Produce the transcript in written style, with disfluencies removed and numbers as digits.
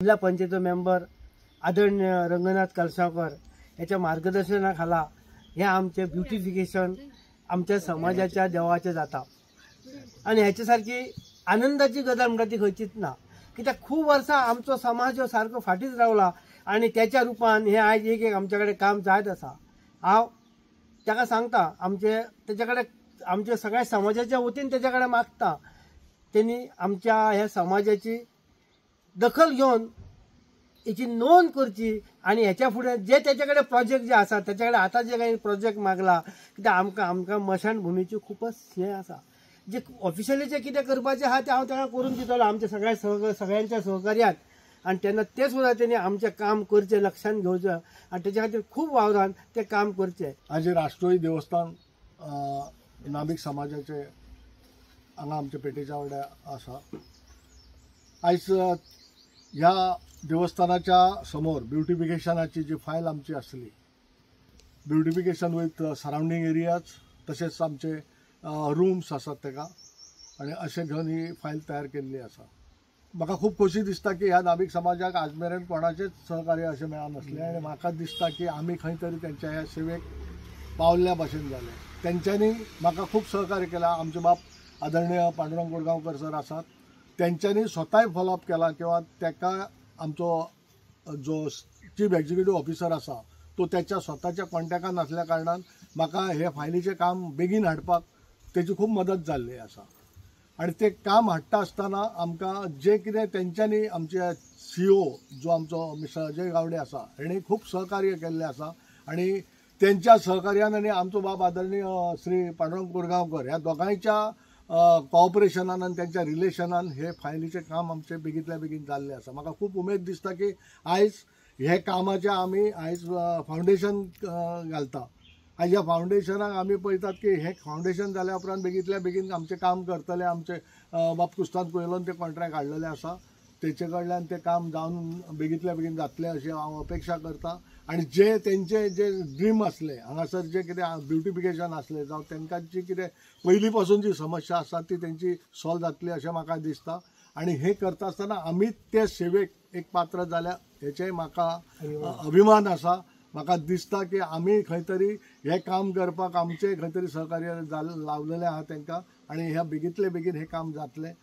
जिल्हा पंचायतीचो मेंबर आदरणीय रंगनाथ कलसांवकर ह्याच्या मार्गदर्शना खाला हें आमचें ब्युटिफिकेशन आमच्या समाजाच्या देवाचें जाता. आनी ह्याचे सारकी आनंदाची गजाल म्हणटा ती खंयचीच ना, कित्याक खूब वर्सां आमचो समाज हो सारको फाटींच रावला आनी त्याच्या रुपान हें आयज एक एक आमच्या कडेन काम जायत आसा. हांव ताका सांगता, आमचे तेच्या कडेन आमच्या सगळ्या समाजाच्या वतीन तेच्या कडेन मागता, तेणी आमच्या ह्या समाजाची दखल घेवन हेची नोंद करची आनी हेच्या फुडें जे तेच्या कडेन प्रोजेक्ट जे आसा तेच्या कडेन आतां जे काही प्रोजेक्ट मागला, कित्याक आमकां आमकां मशानभुमीची खूबच हें आसा, जे ऑफिशियली जे कितें करपाचें आहा तें हांव ताका करून दितलो आमच्या सगळ्या सगळ्यांच्या सहकार्यान. आनी तेन्ना तें सुद्दां तेणी आमचें काम करचें, लक्षान घेवचें आनी तेच्या खातीर खूब वावरान तें काम करचें. आज राष्ट्रोळी देवस्थान नाभिक समाजाचे हांगा आमच्या पेठेच्या वाड्या आसा. आयज ह्या देवस्थानाच्या समोर ब्युटिफिकेशनाची जी फायल आमची आसली, ब्युटिफिकेशन विथ सरावंडींग एरियाज, तशेंच आमचे रूम्स आसात ताका, आनी अशें घेवन ही फायल तयार केल्ली आसा. म्हाका खूब खोशी दिसता की ह्या नाभिक समाजाक आज मेरेन कोणाचेंच सहकार्य अशें मेळनासलें आनी म्हाका दिसता की आमी खंय तरी तेंच्या ह्या सेवेक पावल्ल्या भाशेन जालें. तेंच्यांनी म्हाका खूब सहकार्य केलां. आमचे बाप आदरणीय पांडुरंग कोडगांवकर सर आसात, तेंच्यांनी स्वताय फॉलोअप केला किंवा ताका आमचो जो चीफ एक्झिक्युटीव ऑफिसर आसा तो त्याच्या स्वताच्या कॉन्टॅक्टान नासल्या कारणान म्हाका हे फायलीचें काम बेगीन हाडपाक तेची खूब मदत जाल्ली आसा. आनी तें काम हाडटा आसतना आमकां जें कितें तेंच्यांनी आमचे सीओ जो आमचो मिस्टर अजय गावडे आसा हेणी खूब सहकार्य केल्लें आसा आनी तेंच्या सहकार्यान आनी आमचो बाब आदरणीय श्री पांडुरंग कोरगांवकर ह्या दोगांयच्या कॉपरेशनान आनी तेंच्या रिलेशनान हे फायलीचें काम आमचें बेगींतल्या बेगीन जाल्लें आसा. म्हाका खूब उमेद दिसता की आयज हे कामाचें आमी आयज फावंडेशन घालता. आयज ह्या फावंडेशनाक आमी पळयतात की हें फावंडेशन जाल्या उपरांत बेगींतल्या बेगीन आमचें काम करतले. आमचे बाब कुस्तान कुयलोन तें कॉन्ट्रॅक्ट हाडलेलें आसा, तेचे कडल्यान तें काम जावन बेगींतल्या बेगीन जातलें अशी हांव अपेक्षा करता. आनी जे तेंचे जे ड्रीम आसले हांगासर जे कितें ब्युटिफिकेशन आसलें जावं तांकां जी कितें पयलीं पासून जी समस्या आसा ती तेंची सॉल्व जातली अशें म्हाका दिसता. आनी हें करता आसतना आमी ते सेवेक एक पात्र जाल्या हेचेय म्हाका अभिमान आसा. म्हाका दिसता की आमी खंय तरी हें काम करपाक आमचें खंय तरी सहकार्य लावलेलें आहा तांकां आनी ह्या बेगींतले बेगीन हें काम जातलें.